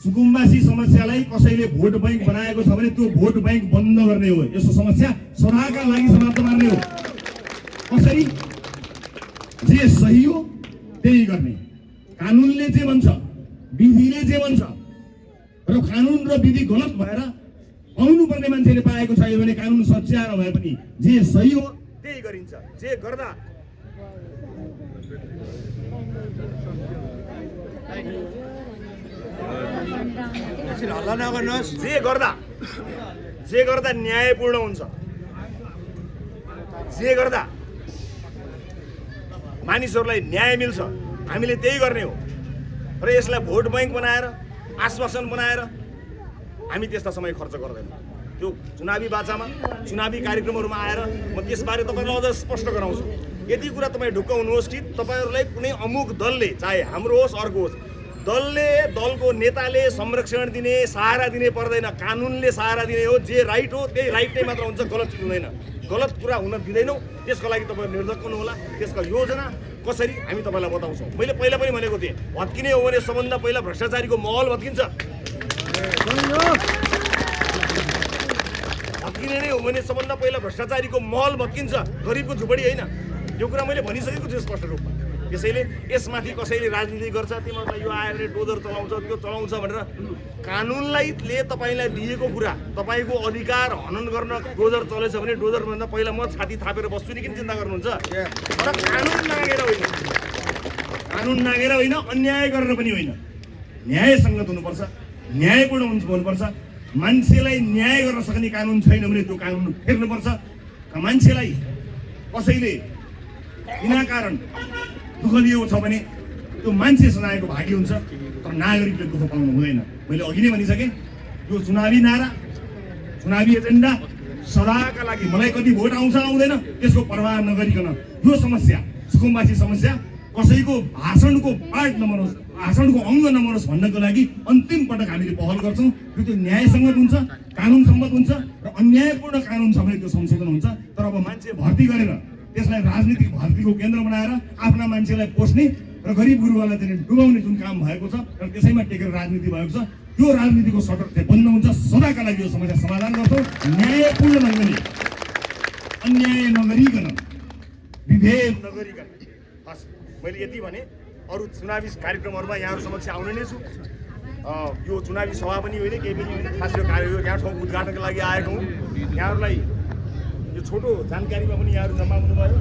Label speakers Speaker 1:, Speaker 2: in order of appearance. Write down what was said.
Speaker 1: सुकुम्बासी समस्यालाई कसैले vote bank बनाएको छ भने त्यो भोट बैंक बन्द गर्ने हो। यसो समस्या सदाका लागि समाप्त पार्ने हो। कसरी? जे सही हो त्यही गर्ने। कानुनले जे भन्छ, विधिले जे भन्छ र कानुन र विधि गलत भएर आउनुपर्ने मान्छेले पाएको छैन भने कानुन सच्याएर भए पनि जे सही हो त्यही गरिन्छ। जे गर्दा
Speaker 2: हल्ला नगर्नुहोस्।
Speaker 1: जे गर्दा न्यायपूर्ण हुन्छ, जे गर्दा मानिसहरूलाई न्याय मिल्छ, हामीले त्यही गर्ने हो। र यसलाई भोट बैंक बनाएर आश्वासन बनाएर हामी त्यस्ता समय खर्च गर्दैनौँ। त्यो चुनावी बाचामा, चुनावी कार्यक्रमहरूमा आएर म त्यसबारे तपाईँलाई अझ स्पष्ट गराउँछु। यति कुरा तपाईँ ढुक्क हुनुहोस् कि तपाईँहरूलाई कुनै अमुक दलले, चाहे हाम्रो होस् अर्को होस्, दलले, दलको नेताले संरक्षण दिने, सहारा दिने पर्दैन। कानुनले सहारा दिने हो। जे राइट हो त्यही राइट नै मात्र हुन्छ, गलत चिज हुँदैन। गलत कुरा हुन दिँदैनौँ। त्यसको लागि तपाईँ निर्धक्क हुनुहोला। त्यसको योजना कसरी हामी तपाईँलाई बताउँछौँ। मैले पहिला पनि भनेको थिएँ, भत्किने हो भने सबभन्दा पहिला भ्रष्टाचारीको महल भत्किन्छ। भत्किने नै हो भने सबभन्दा पहिला भ्रष्टाचारीको महल भत्किन्छ, गरिबको झुपडी होइन। यो कुरा मैले भनिसकेको छु स्पष्ट रूपमा। त्यसैले यसमाथि कसैले राजनीति गर्छ, तिमीहरूलाई यो आएर डोजर चलाउँछ, त्यो चलाउँछ भनेर कानुनलाई तपाईँलाई दिएको कुरा, तपाईँको अधिकार हनन गर्न डोजर चलेछ भने डोजरभन्दा पहिला म छाती थापेर बस्छु नि, किन चिन्ता गर्नुहुन्छ? तर कानुन नागेर होइन, कानुन नागेर होइन, अन्याय गरेर पनि होइन। न्यायसङ्गत हुनुपर्छ, न्यायपूर्ण हुनुपर्छ। मान्छेलाई न्याय गर्न सक्ने कानुन छैन भने त्यो कानुन फेर्नुपर्छ। मान्छेलाई कसैले बिना कारण दुःख दिएको छ भने त्यो मान्छे सजायको भागी हुन्छ, तर नागरिकले दुःख पाउनु हुँदैन। मैले अघि नै भनिसकेँ, यो चुनावी नारा, चुनावी एजेन्डा सदाका लागि मलाई कति भोट आउँछ आउँदैन त्यसको परवाह नगरिकन यो समस्या, सुकुम्बासी समस्या कसैको भाषणको पार्ट नबनोस्, भाषणको अङ्ग नबनोस् भन्नको लागि अन्तिम पटक हामीले पहल गर्छौँ। त्यो न्यायसङ्गत हुन्छ, कानुन सम्मत हुन्छ र अन्यायपूर्ण कानुन छ भने त्यो संशोधन हुन्छ। तर अब मान्छे भर्ती गरेर त्यसलाई राजनीतिक भर्तीको केन्द्र बनाएर आफ्ना मान्छेलाई पोस्ने र गरिब गुरुवालाई चाहिँ डुबाउने जुन काम भएको छ र त्यसैमा टेकेर राजनीति भएको छ, त्यो राजनीतिको सटक चाहिँ बन्द हुन्छ। सदाका लागि यो समस्या समाधान गर्छौँ, न्यायपूर्ण ढङ्गले, अन्याय नगरिकन, विभेद नगरिकन। हस्, मैले यति भने। अरू चुनावी कार्यक्रमहरूमा यहाँहरू समक्ष आउने नै छु। यो चुनावी सभा पनि होइन, केही पनि होइन, खास यो कार्य यहाँ ठाउँ उद्घाटनको लागि आएको हुँ। यहाँहरूलाई यो छोटो जानकारीमा पनि यहाँहरू जम्मा हुनुभयो।